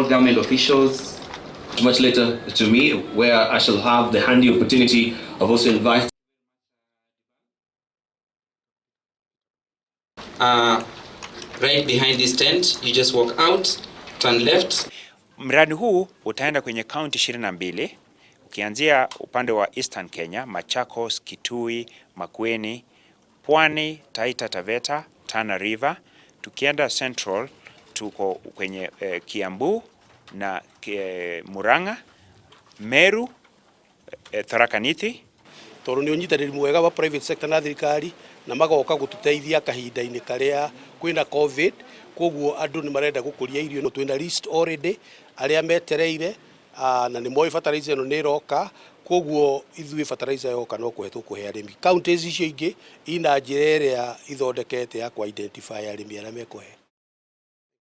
Government officials. Much later to me, where I shall have the handy opportunity of also inviting Right behind this tent, you just walk out, turn left. Mradi huu utaenda kwenye kaunti 22 ukianzia upande wa Eastern Kenya, Machakos, Kitui, Makueni, Pwani, Taita Taveta, Tana River. Tukienda Central tuko kwenye Kiambu na Murang'a, Meru, Tharaka Nithi. Tondu ni unyitanĩri mwega wa private sector na thirikari na magoka gututeithia kahinda-inĩ karia kwina COVID. Koguo andu ni marenda gukuria irio no twina list already aria metereire, na nĩ moĩ fertilizer ĩno nĩ ĩroka. Koguo ithuĩ fertilizer yoka no kũhe tũkũhe arĩmi. Counties icio ingĩ ina njĩra ĩrĩa ithondekete ya ku identify arĩmi arĩa mekũhe.